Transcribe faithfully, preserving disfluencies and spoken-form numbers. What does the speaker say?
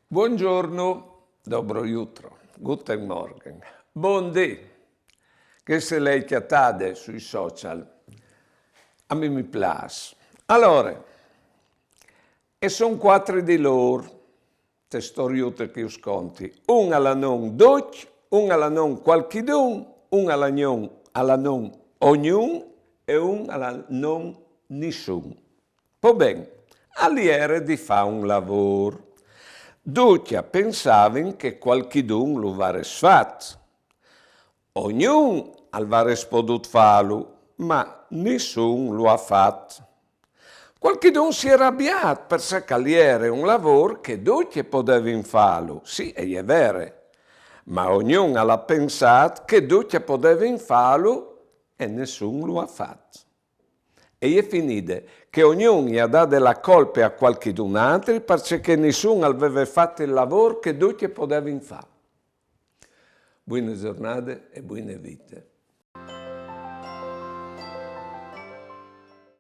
Buongiorno, dobro jutro, guten Morgen, bundì. Che se l'hai cjatade sui social, a mi mi plâs. Alore, e son cuatri di lôr, te storiute che us conti. Un al à non ducj, un al à non cualchidun, un al à non, al à non ognun e un al à non nissun. Po ben, al jere di fâ un lavôr. Ducj a pensavin che cualchidun lu varès fat. Ognun al varès podût fâlu, ma nissun lu à fat. Cualchidun si è rabiât, parcè che al jere un lavôr che ducj a podevin fâlu, sì, e je vere. Ma ognun al à pensât che ducj a podevin fâlu e nissun lu à fat. E je finide che ognun i à dade la colpe a cualchidun altri, parcè che nissun al veve fat il lavôr che ducj a podevin fâ. Buine zornade e buine vite.